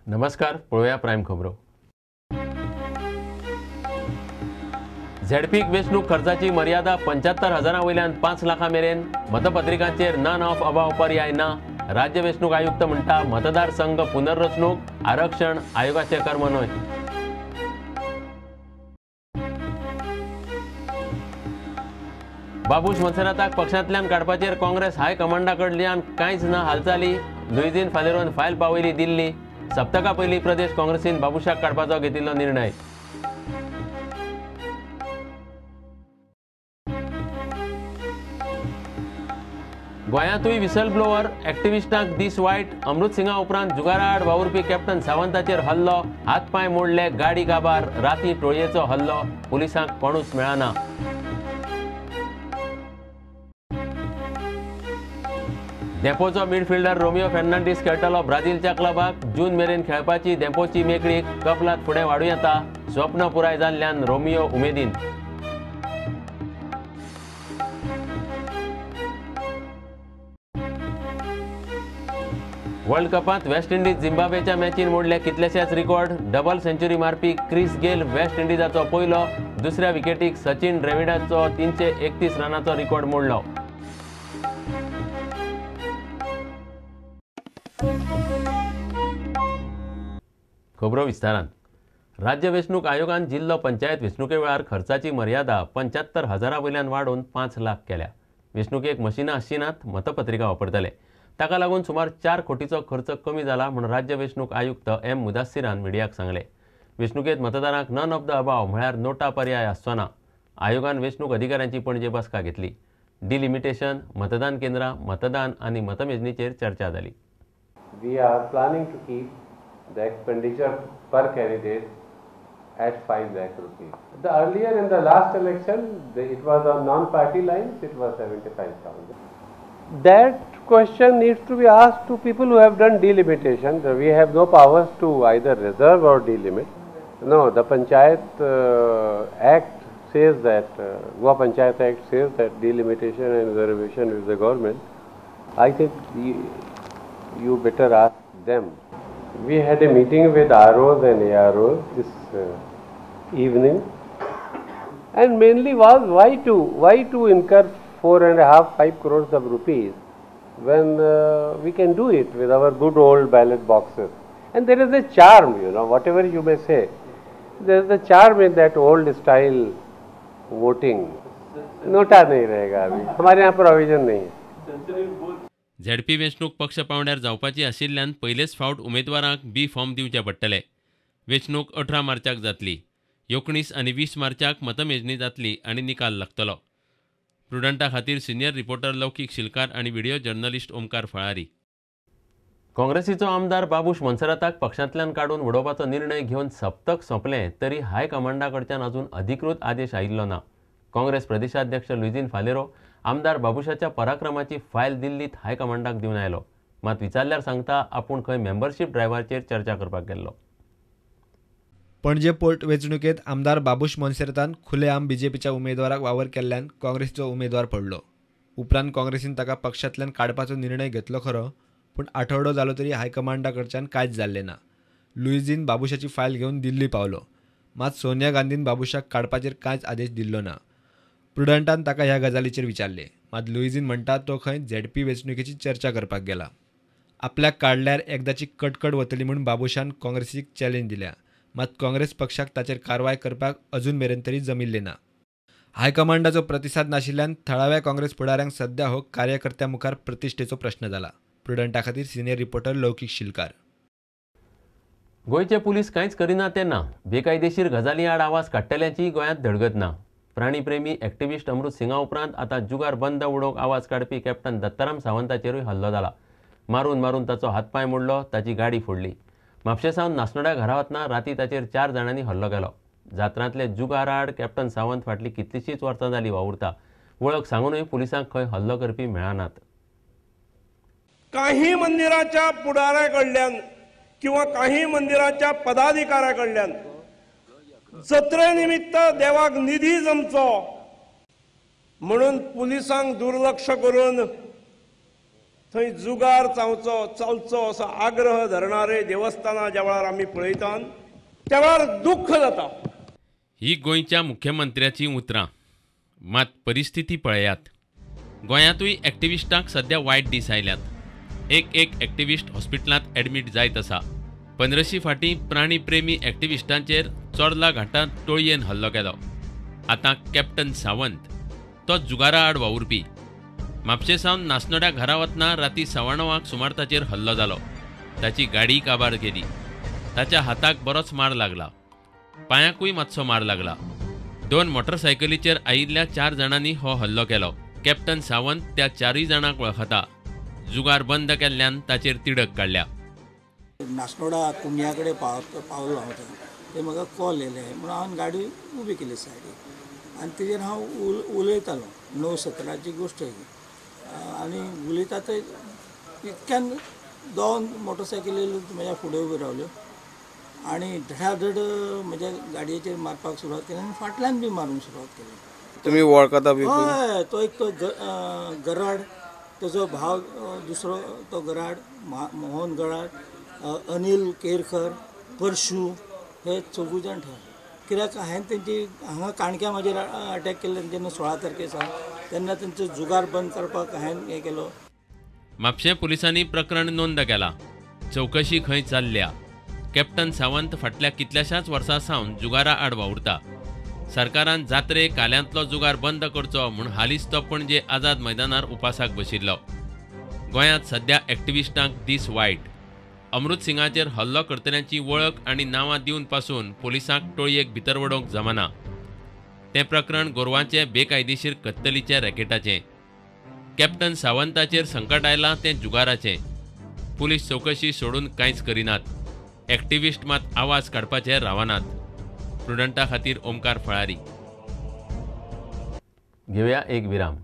नमस्कार, पळोवया प्रायम खबरो. झेडपीक वेंचणूक खर्चाची मर्यादा 75,000 वयल्यान 5 लाखां मेरेन. मतपत्रिकांचेर नन ऑफ अबाव पर्याय ना. राज्य वेंचणूक आयुक्त म्हणटा मतदारसंघ पुनर्रचणूक आरक्षण आयोगाचें कर्म न्हय. बाबूश मोन्सेराताक पक्षांतल्यान काडपाचेर काँग्रेस हायकमांडा कडल्यान कांयच ना हालचाली. लुईझीन फालेरोन फायल पावयली दिल्ली. सप्तका पयलीं प्रदेश काँग्रेसीन बाबूशाक काडपाचो घेतिल्लो निर्णय. गोंयांतूय व्हिसल ब्लोअर एक्टिविस्टांक दीस वायट. अमृत सिंगा उपरांत जुगारा आड वावुरपी कॅप्टन सावंताचेर हल्लो. हात पांय मोडले, गाडी काबार. राती टोळयेचो हल्लो, पुलिसांक कोणूच मेळना. धेंपोचो मिडफिल्डर रोमियो फेर्नांडीस खेळटलो ब्राझीलच्या क्लबाक. जून मेरेन खेळपाची धेंपोची मेकळीक. कपलात फुडें वाडूं येता. स्वप्न पुराय जाल्ल्यान रोमियो उमेदीन. वर्ल्ड कपांत वेस्ट इंडिज झिम्बाब्वेच्या मॅचीन मोडले कितलेशेच रिकॉर्ड. डबल सेंच्युरी मारपी क्रिस गेल वेस्ट इंडिजाचो पयलो. दुसऱ्या विकेटीक सचिन द्रविडाचो 331 रनाचो रिकॉर्ड मोडलो. खबरो विस्तारान. राज्य वेंचणूक आयोगान जिल्लो पंचायत वेंचणुके वेळार खर्चाची मर्यादा 75,000 वयल्यान वाडोवन 5 लाख केल्या. वेंचणुकेक मशिनां आसची नात, मतपत्रिका वापरतले. ताका लागून सुमार 4 कोटीचो खर्च कमी जाला म्हूण राज्य वेंचणूक आयुक्त एम मुदासिरान मिडियाक सांगलें. वेंचणुकेंत मतदारांक नन ऑफ the अबाव म्हळ्यार नोटा पर्याय आसचो ना. आयोगान वेंचणूक अधिकाऱ्यांची पणजे बसका घेतली. डिलिमिटेशन, मतदान केंद्रां, मतदान आनी मतमेजणीचेर चर्चा जाली. We are planning to keep the expenditure per candidate at 5 lakh rupees. The earlier in the last election, it was on non-party lines, it was 75,000. That question needs to be asked to people who have done delimitation. We have no powers to either reserve or delimit. No, the Panchayat Act says that, Goa Panchayat Act says that delimitation and reservation is the government. I think you better ask them. We had a meeting with ROs and AROs this evening, and mainly was why to incur 4.5-5 crores of rupees when we can do it with our good old ballot boxes. And there is a charm, you know, whatever you may say, there is a charm in that old style voting. Nota nahi rahega abhi, hamare yahan provision nahi hai. ZP वेंचणूक पक्ष पांवड्यार जावपाची आशिल्ल्यान पयलेच फावट उमेदवारांक बी form दिवचे पडटले. वेंचणूक 18 मार्चाक जातली. 19 आनी 20 मार्चाक मतमेजणी जातली आनी निकाल लागतलो. प्रुडंटा खातीर सिनियर रिपोर्टर लौकीक शिलकार आनी व्हिडिओ जर्नलिस्ट ओमकार फळारी. काँग्रेसीचो आमदार बाबूश मोन्सेराताक पक्षांतल्यान काडून उडोवपाचो निर्णय घेवन सप्तक सोंपलें तरी हायकमांडा कडच्यान अजून अधिकृत आदेश आयिल्लो ना. काँग्रेस प्रदेशाध्यक्ष लुईझीन फालेरो आमदार बाबूशाच्या पराक्रमाची फायल दिल्लीत हायकमांडाक दिवन आयलो. मात विचारल्यार सांगता आपूण खंय मेंबरशीप ड्रायव्हाचेर चर्चा करपाक गेल्लो. पणजे पोर्ट वेंचणुकेंत आमदार बाबूश मोन्सेरातान खुलेआम बीजेपीच्या उमेदवाराक वावर केल्ल्यान काँग्रेसीचो उमेदवार पडलो. उपरांत काँग्रेसीन ताका पक्षांतल्यान काडपाचो निर्णय घेतलो खरो, पूण आठवडो जालो तरी हायकमांडा कडच्यान कांयच जाल्लें ना. लुईझीन बाबूशाची फायल घेवन दिल्ली पावलो, मात सोनिया गांधीन बाबूशाक काडपाचेर कांयच आदेश दिल्लो ना. प्रुडंटान ताका ह्या गजालीचेर विचारलें, मात लुईझीन म्हणटा तो खंय झेडपी वेंचणुकेची चर्चा करपाक गेला. आपल्याक काडल्यार एकदाची कटकट वतली म्हूण बाबूशान काँग्रेसीक चॅलेंज दिल्या, मात काँग्रेस पक्षाक ताचेर कारवाय करपाक अजून मेरेन तरी जमिल्लें ना. हायकमांडाचो प्रतिसाद नाशिल्ल्यान थळाव्या काँग्रेस फुडाऱ्यांक सध्या हो कार्यकर्त्यां मुखार प्रतिश्ठेचो प्रश्न जाला. प्रुडंटा खातीर सिनियर रिपोर्टर लौकीक शिलकार. गोंयचे पुलीस कांयच करिना ते ना. बेकायदेशीर गजाली आड आवाज काडटल्यांची गोंयांत धडगत ना. प्राणीप्रेमी एक्टिविस्ट अमृत सिंगा उपरांत आतां जुगार बंद उडोवंक आवाज काडपी कॅप्टन दत्ताराम सावंताचेरूय हल्लो जाला. मारून मारून ताचो हातपांय मोडलो, ताची गाडी फोडली. म्हापशें सावन नासनोड्या घरा वतना राती ताचेर 4 जाणांनी हल्लो केलो. जात्रांतले जुगार आड कॅप्टन सावंत फाटली कितलीशींच वर्सां जाली वावुरता. वळख सांगूनय पुलिसांक खंय हल्लो करपी मेळनात. काही मंदिराच्या पुढाऱ्या कडल्यान किंवा काही मंदिराच्या पदाधिकाऱ्या कडल्यान जत्रे निमित्त देवाक निधी जमचो म्हणून पुलिसांक दुर्लक्ष करून थंय जुगार चलचो असो आग्रह धरणारे देवस्थानां ज्या वेळार आमी पळयतात त्या वेळार दुख्ख जाता. ही गोंयच्या मुख्यमंत्र्याचीं उतरां. मात परिस्थिती पळयात. गोंयांतूय एक्टिविस्टांक सध्या वायट दीस आयल्यात. एक एक एक्टिविस्ट हॉस्पिटलांत एडमीट जायत आसा. 15 फाटीं प्राणीप्रेमी एक्टिविस्टांचेर चोर्ला घाटांत टोळयेन हल्लो केलो. आतां कॅप्टन सावंत तो जुगारा आड वावुरपी. म्हापशे सावन नासनोड्या घरा वतना राती 9:15 सुमार ताचेर हल्लो जालो. ताची गाडी काबार केली. ताच्या हाताक बरोच मार लागला, पांयाकूय मातसो मार लागला. 2 मोटरसायकलीचेर आयिल्ल्या 4 जाणांनी हो हल्लो केलो. कॅप्टन सावंत त्या 4 जाणांक वळखता. जुगार बंद केल्ल्यान ताचेर तिडक काडल्या. नासनोडा कुंड्या कडेन पावलो हांव, ते म्हाका कॉल येयले म्हणून हांवें गाडी उबी केली सायडीक आनी तेजेर हांव उलयतालो. 9:17 गोश्ट ही आनी उलयता ते इतक्यान 2 मोटरसायकली म्हज्या फुडें उब्यो रावल्यो आनी धडाधड म्हज्या गाडयेचेर मारपाक सुरवात केली आनी फाटल्यान बी मारूंक सुरवात केली. तुमी वळखता बी? हय, तो एक तो गराड, ताजो भाव दुसरो तो गराड, मोहन गराड, अनिल केरकर, परशू, हे चौगूय जाण ठेवा. कित्याक हांवें तेंची हांगा काणक्या म्हाजेर अटॅक केल्ले जेन्ना 16 तारखे सावन तेन्ना तेंचो जुगार बंद करपाक हांवें हें केलो. म्हापशें पुलिसांनी प्रकरण नोंद केलां. चवकशी खंय चल्ल्या. कॅप्टन सावंत फाटल्या कितल्याशाच वर्सां सावन जुगारा आड वावुरता. सरकारान जात्रे काल्यांतलो जुगार बंद करचो म्हूण हालींच तो पणजे आझाद मैदानार उपासाक बशिल्लो. गोंयांत सध्या एक्टिविस्टांक दीस वायट. अमृत सिंगाचेर हल्लो करतल्यांची वळख आनी नांवां दिवन पासून पोलिसांक टोळयेक भितर वडोवंक जमना. तें प्रकरण गोरवांचे बेकायदेशीर कत्तलीच्या रॅकेटाचें. कॅप्टन सावंताचेर संकट आयलां तें जुगाराचें. पुलीस चवकशी सोडून कांयच करिनात. एक्टिविस्ट मात आवाज काडपाचे रावनात. प्रुडंटा खातीर ओमकार फळारी. घेवया एक विराम.